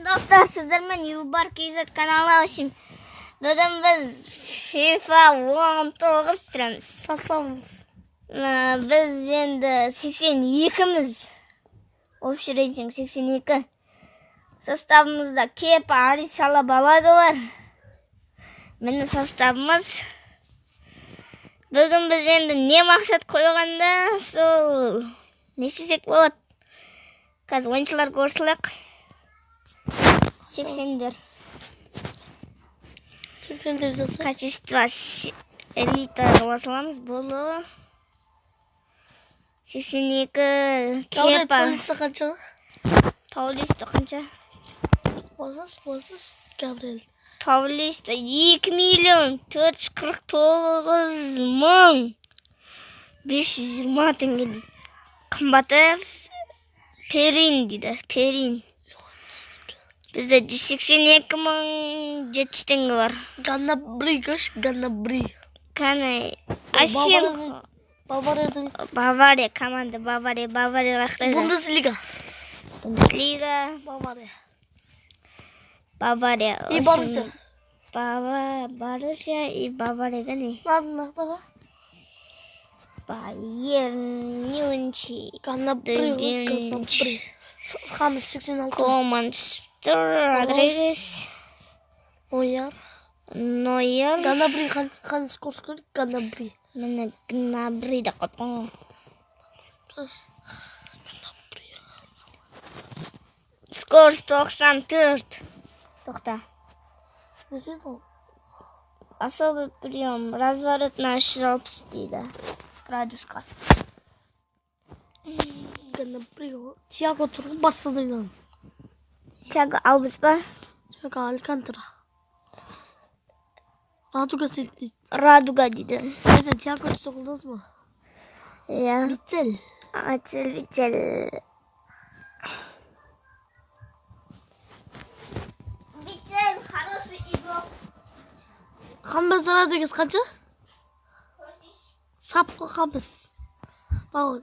Достар, сіздермен Юбар KZ каналы үшін. Бүгін біз FIFA 19 түсіреміз. Сасамыз. Біз енді 82-міз. Общий рейтинг 82. Составымызда Кепа, Арисала, Балага бар. Міне составымыз. Бүгін біз енді не мақсат қойғанда сол не істесек болады. Қазір ойыншылар көрсілік. 80-дер. 80-дер жаса. Качество элита қоса болды. 82 Габриэль Кепа. Паулиста қанша? Паулисто қанша? Босас, босас. Габриэль. Паулисто 2 миллион 449 мың 520 теңге дейді. Қымбаты Перин дейді. Перин. Бізде 182 мың 700 теңге бар. Ганнабри көш, Ганнабри. Қане Асен Баварияның Бавария команда Бавария Бавария рақтайды. Бундеслига. Бундеслига Бавария. Бавария. И Боруссия. Боруссия и Бавария қане? Ладно, давай. Байерн Мюнхен. Ганнабри, Ганнабри. Хамес 86. Коман Родригес. Нойер. Нойер. Ганнабри қан скорость көрдік? Ганнабри. Міне Гнабри деп қойыппын ғой. Ганнабри. Скорость 94. Тоқта. Не дейді ол? Особый прием. Разворот на 360 дейді. Градусқа. Ганнабри. Тиаго тұр ғой Барселонадан. Тиаго Алвес па? Тиаго Алькантара. Радуга сет дейді. Радуга дейді. Neyse Tiago sokuldunuz mu? Иә. Witsel. Ацел Вицел. Вицел хороший игрок. Хамес Радугас қанша? Сап қой Хамес. Бау,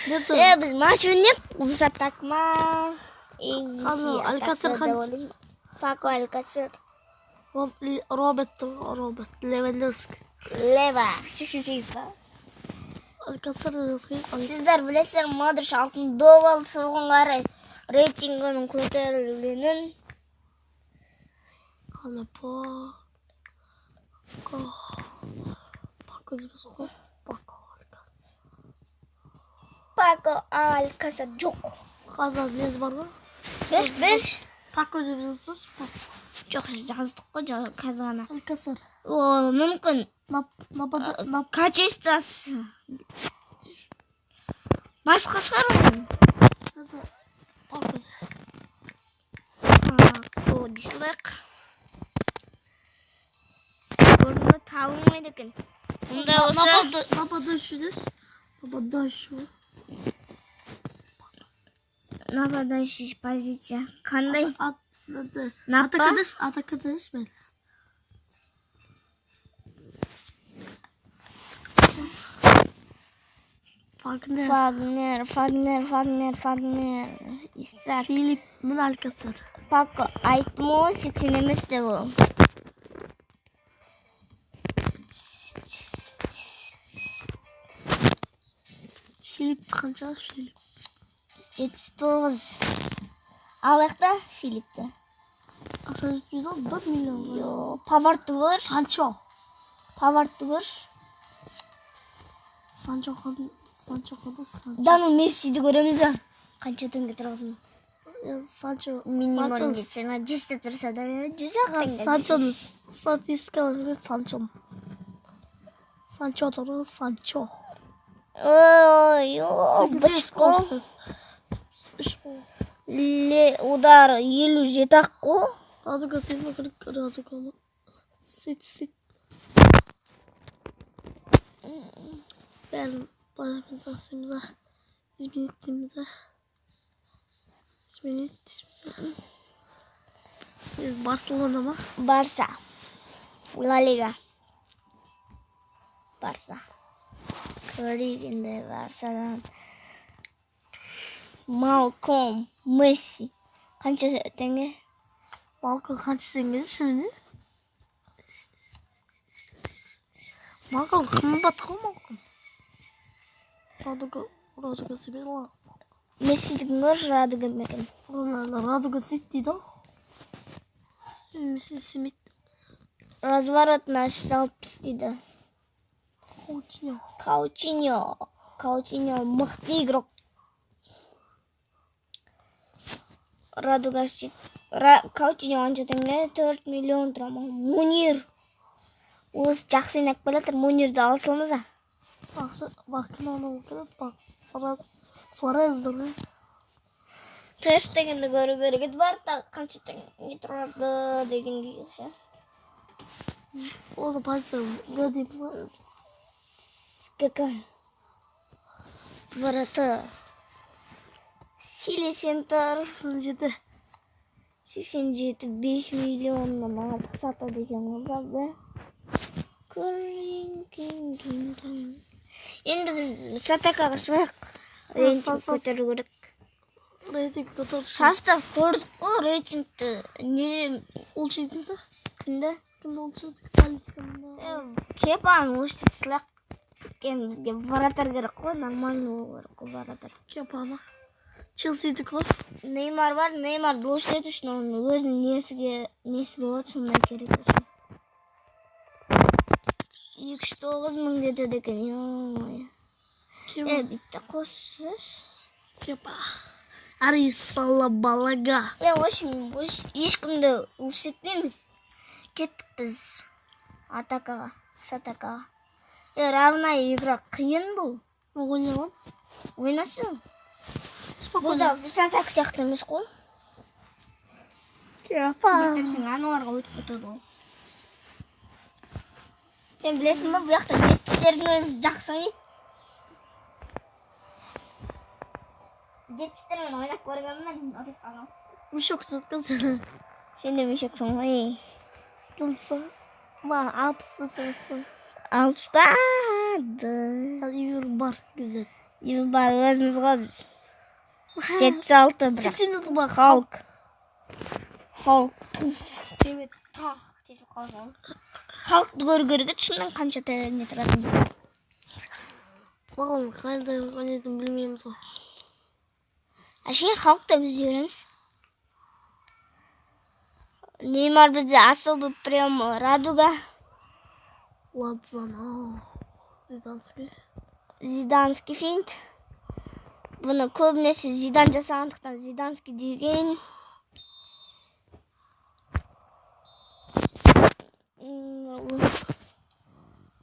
не Е, біз матч ойнайық. Высотак ма? Ана, Алькасер қанша? Пако Алькасер. Роберт тұр, Роберт Левандовски. Лева. 88 ба? Алькасер жазған. Сіздер білесіздер, Модрич алтын доп алды, соған қарай рейтингінің көтерілгенін. Ана Пако. Пако емес қой. Пако Алькасер. Пако Алькасер жоқ. Қазір несі бар ғой? Беш, беш. Пако деп жазсаңыз, Пако. Жоқ, жаздық қой, қазір ғана. Алькасер. О, мүмкін Напада, нап. Качествосы басқа шығар оның. Пако. Пако дей салайық. Көрдің бе, табылмайды екен. Ондай болса Нападающий дес. Нападающий. Нападающий позиция. Қандай? Напа? Атакадаш, атакадаш мен. Fagner. Фагнер, Фагнер, Фагнер, Фагнер. Исаак. Филипп міне Алькасер. Пако айттым ғой, 80 емес деп ол. Филипп қанша? Филипп. 79. Алайық та Филиппті. Ақша жетпейді ғой, 1 миллион. Йо, Павардты көр. Санчо. Павардты көр. Санчо қандай? Санчо қандай? Санчо. Дану Мессиді көреміз а. Қанша теңге тұратынын. Санчо. Минимум Санчо. десе, 100 деп тұрса да 100 ақ теңге. Санчоның статистикалары көрген Санчо. Санчо тұр ғой, Санчо. Ой, о, 88 быт қой. скорость. Үш гол. Ле, удар 57 ақ қой. Радуга Сильва керек, Радуга ма? Сит, сит. Бәрін бәріміз жасаймыз а. Изменить дейміз а. Изменить дейміз а. Барселона ма? Барса. Ла Лига. Барса. Көрейік енді Барсадан. Малком, Месси. Қанша теңге? Малком қанша теңге шынымен? Малком қымбат қой, Малком. Радуга, Радуга істемейді ғой. Мессидікін көрші, Радуга ма екен? Радуга істейді дейді ғой. Месси істемейді. Разворот на 60 дейді. Каучиньо. Каучиньо. Каучиньо мықты игрок. Радуга істейді. Каучиньо қанша теңге? 4 миллион тұра ма? Мунир. Осы жақсы ойнап келе жатыр. Мунирді ала саламыз а? Ақша, бақ кім оны келеді, бақ. Суарез дұрыс. Тест дегенді көру керек еді. Бар та қанша теңге тұрады дегендей ше. Осы позиция Г дейміз ғой. ГК. Ворота. Сили центр. 87. 87 5 миллионнан артық сатады екен ғой да. Енді біз атакаға шығайық. Рейтинг көтеру керек. Рейтинг көтеру. Состав көрдік қой, рейтингті не Улучшить да? кімді? Кімді улучшить? Талисканы. Кепаны улучшить салайық. Өйткені бізге вратарь керек қой, нормальный болу керек қой вратарь. Кепа ма? Челсидікі ғой. Неймар бар, Неймарды улучшить үшін оның өзінің несі болады, сондай керек үшін. 209 мың кетеді екен, ё-моё. Бітті қоссыз. Кепа. Арисала-балага. В общем, ешкімді улучшить етпейміз. Кеттік біз атакаға, с атакаға. Равная игра қиын бұл. Ойнай аламын. Ойнасын. Спокойно. Бұл да біз атак сияқты емес қой. Кепа. Сен аналарға өтіп кетеді ғой. Сен білесің бе, бұл жақта 70-тердің өзі жақсы ойнайды. 70-термен ойнап көргенмін, ұтып қалғанмын. Мешок сатқан сені. Сен де мешоксың ғой. Болса, ма, 60 ба сатсаң? 60 ба? Ал үйір бар бізде. Үйір бар, өзіміз ғой біз. 76 бірақ. 84 ба? Халк. Халк. Демек, тақ тесіліп қалды ғой. Халкты көру керек еді, шынымен қанша теңге тұратынын. Маған қайда ойнайтынын білмейміз ғой. Әшейін Халкты біз үйренеміз. Неймар бізде особый прям Радуга. Ладзана. Зиданский. Зиданский финт. Бұны көбінесе Зидан жасағандықтан Зиданский деген.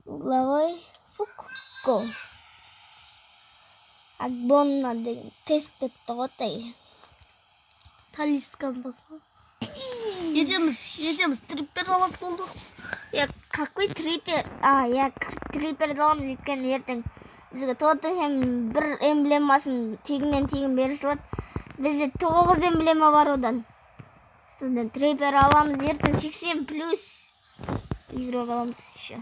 Угловой фук гол. Акбонна деген тест бітті ғой тай. Талискан баса. Етеміз, триппер алып болдық. Я, какой триппер? А, я трипперді аламыз, өйткені ертең бізге Тоттенхэм бір эмблемасын тегіннен тегін бере салады. Бізде 9 эмблема бар одан. Сонда триппер аламыз, ертең 80 плюс игрок аламыз еще.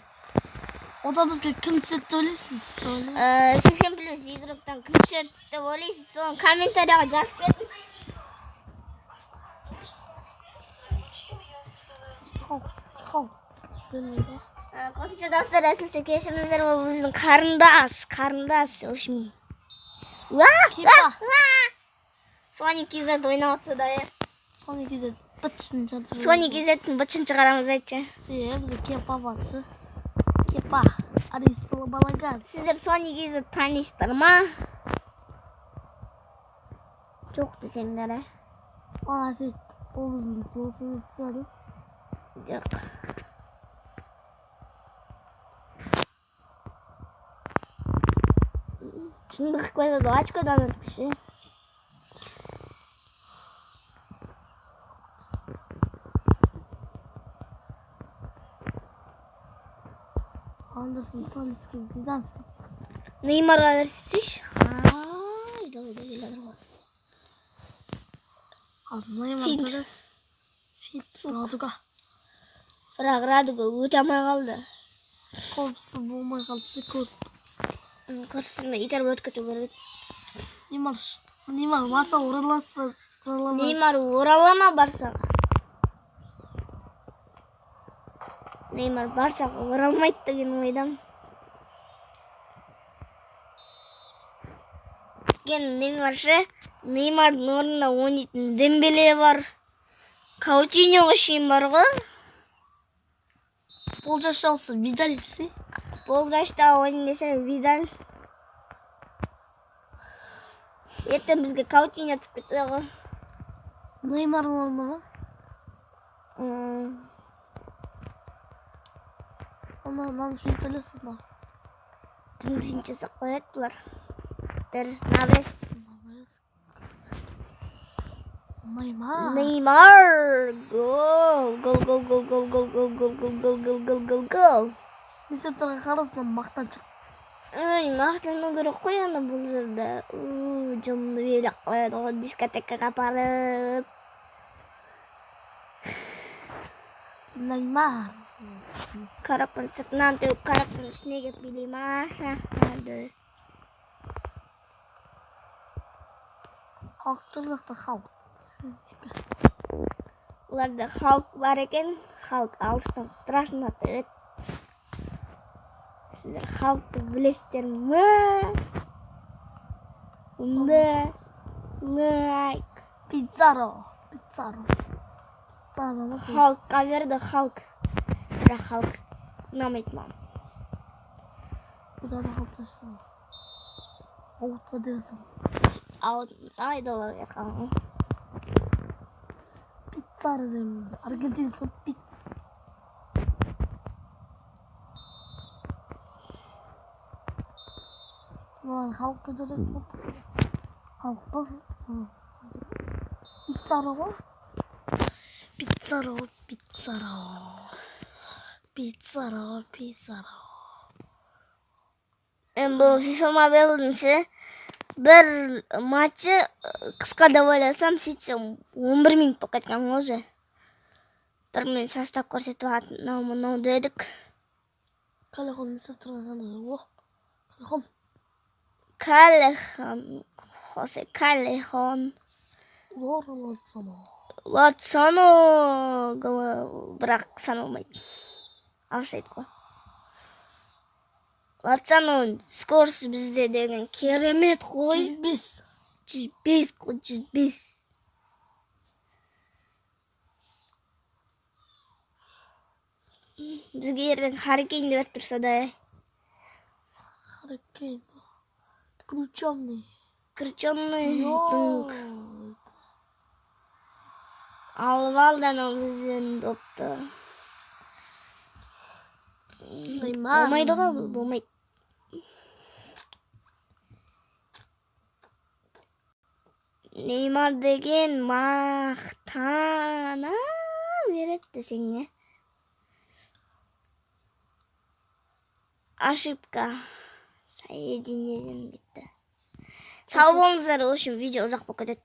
Одан бізге кім түседі деп ойлайсыз? 80 плюс игроктан кім түседі деп ойлайсыз? Соны комментарияға жазып кетіңіз. Халк. Білмейді. Қосымша дауыстар естілсе кешіріңіздер, ол біздің қарындас, в общем. Кепа. Сони KZ ойнап отырса да, е. Сони KZ бытшын жатыр. Сони KZ-тің бытшын шығарамыз айтшы. Бізде Кепа бар, шы. Кепа. Арисала-балага. Сіздер Сони KZ танисыздар ма? Жоқ десеңдер, ә? Aa, ол біздің досымыз сәл. Жоқ. Шындық қойсады, очкодан өткізші. Андерсон, Талиски, Зиданский. Неймарға берсейші. Ай, дауды келе ғой. Аз Неймар Финт. Перес. Финт, Радуга. Бірақ Радуга өте алмай қалды. Қауіпсіз болмай қалды, көріппіз. Көріпсің бе, итеріп өтіп кету керек. Неймар, Неймар Барса ораласыз ба? Неймар орала ма Барсаға? Неймар Барсаға оралмайды деген ойдамын. Өйткені Неймар ше, Неймардың орнына ойнайтын Дембеле бар. Каутиньоға шейін бар ғой. Бұл жастағысы Видаль десе? Бұл жашта ойнайын десе Видаль. Ертең бізге Каутиньо түсіп кетсе ғой. Неймардың орнына ма? Ана, мынаны финт ойласын да. Түн финт жасап қояды бұлар. Бір, Навес. Навес. Неймар. Неймар. Гол. Гол, гол, гол, гол, гол, гол, гол, гол, гол, гол, гол, гол, гол. Не істеп тұрған қарасын, мақтаншақ. Ой, мақтану керек қой ана бұл жерде. Жынды билеп қояды ғой дискотекаға апарып. Неймар. Караптың сыртынан теуіп, караптың ішіне келіп билей ма? Халк тұр жақта, Халк. Оларда Халк бар екен. Халк алыстан страшно теуеді. Сіздер Халкты білесіздер ме? М, лайк. Пиццаро. Пиццаро. Пиццаро. Халкқа берді Халк. Бірақ Халк ұнамайды маған. Бұдан Халк жасау. Ауытқа дерсің. Ауытымыз айдала қалған. Пиццаро деймін. Аргентинский пицца. Маған Халк көтереді болды. Халк па? Пиццаро ғой. Пиццаро, Пиццаро. Пиццаро, Пиццаро. Бұл FIFA Mobile'дің ше бір матчы қысқа деп ойласам, сөйтсем 11 минут болып кеткен ғой уже. Бір мен состав көрсетіп жатыр, мынау мынау дедік. Калехон не істеп тұрған қандай? О, Калехон. Калехон, Хосе Калехон. Лора Лотсоно. Лотсоно, бірақ саналмайды. Офсайд қой. Лотсоно скорс бізде деген керемет қой. 105. 105 қой, 105. Бізге ертең Харри Кейн деп тұрса да. Харри Кейн. Крученый. Крученый. Алып алды анау бізден допты. Болмайды ғой бұл, болмайды. Неймар деген мақтана береді десең не? Ошибка. Соединение бітті. Сау болыңыздар, в общем, видео ұзақ болып кетеді.